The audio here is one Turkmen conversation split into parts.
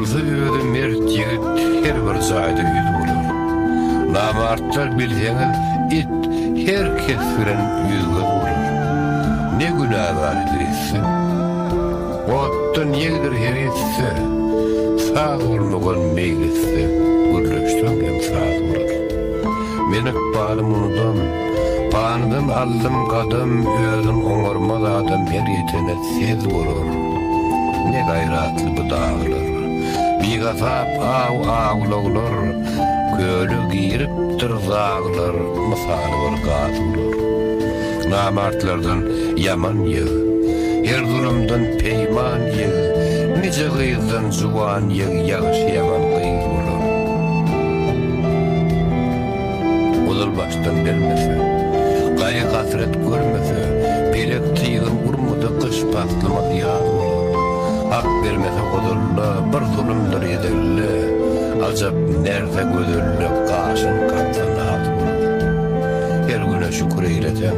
Bolsa özi mert ýigit her bir jaýda ýüz bolar. Namartlar bilseňiz it her kes bilen ýüz-göz bolar. Ne günä bar Idrisde? Otdan ýegdir her etse, Saz bolmagan meýlisde Gürleşseň hem saz bolar. Men ykbalym unudam, Panydan aldym gadam, Özün oňarmaz adam Her ýetene sez bolar. Ne gaýratly bu daglar, Bihasap aw awlaglar, Köle giripdir zaglar, Mysaly bir gaz bolar. Namartlardan ýaman ýeg, Her zulumdan peýman ýeg, Nije gyzdan juwan ýeg Ýagşy-ýaman gyz bolar. Ozal başdan bermese, Gaýgy-hasrat görmese, Pelek tygyn urmasa, Gyş paslymyz ýaz bolar. Hak bermese ozalda, Bir zulumdyr ezelde, Ajap närse gözelde, Gaşyn kaksa naz bolar. Her güne şükür eýleseň,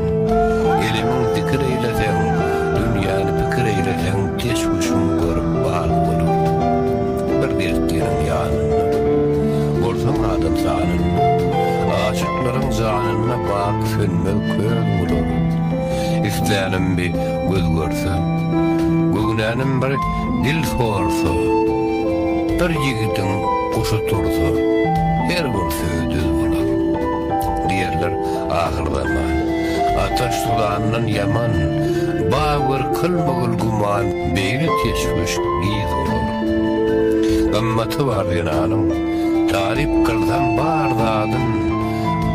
Elemiň zikir eýleseň, Dünýäni pikir eýleseň, Teşwüşiň görüp bal bolar. Bir dertliniň ýanynda, Bolsaň adam sanynda, Aşyklaryň janynda Bak sönmez köz bolar. Islänim bir göz görse, Göwnänim bir dil sorsa, Bir ýigidiň guşy tursa, Her bir sözi düz bolar. Diýerler ahyrzaman. Ataş tuzandan ýaman, Bawer kylmagyl güman, Beýle teşwüş giz bolar. Gymmaty bar zenanyň, Taryp kylsam bar zadyn,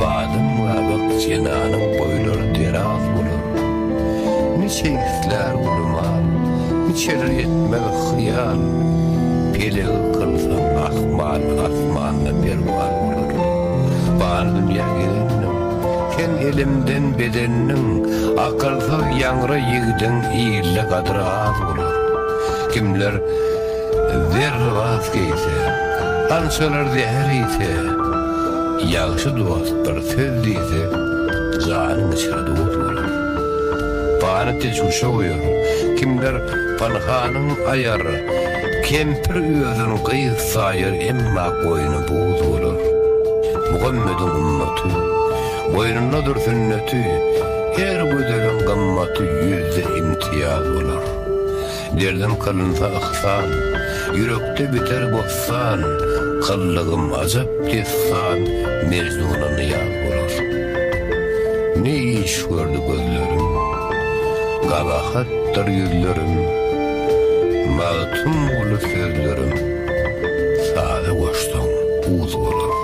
Badam gabak jenanyň Boýlary deraz bolar. Niçe islär uly mal, Niçeler etmez hyýal, Pelegi kylsaň ahmal, Asmanda perwaz bolar. Pany dünýä gelendiň, Sen elemden bedendiň, Akylsyz ýaňra ýigdiň Ilde gadyry az bolar. Kimler zer lybas geýse, Ançalar zäher iýse, Ýagşy dost bir söz diýse, Janyň içre duz bolar. Pany teşwüşe goýar, Kimler pynhanyň aýar, Kempir özün gyz saýar, Emma goýny buz bolar. Muhammediň ymmaty, Boýnundadyr sünneti, Her gözeliň gymmaty Ýüzde imtiýaz bolar. Derdim kylynsa yhsan, Ýürekde biter bossan, Kyldygym ajap dessan, Mejnuna nyýaz bolar. Ne iş gördi gözlerim, Gabahatdyr ýüzlerim, Magtymguly sözlerim, Saza goşsaň uz bolar.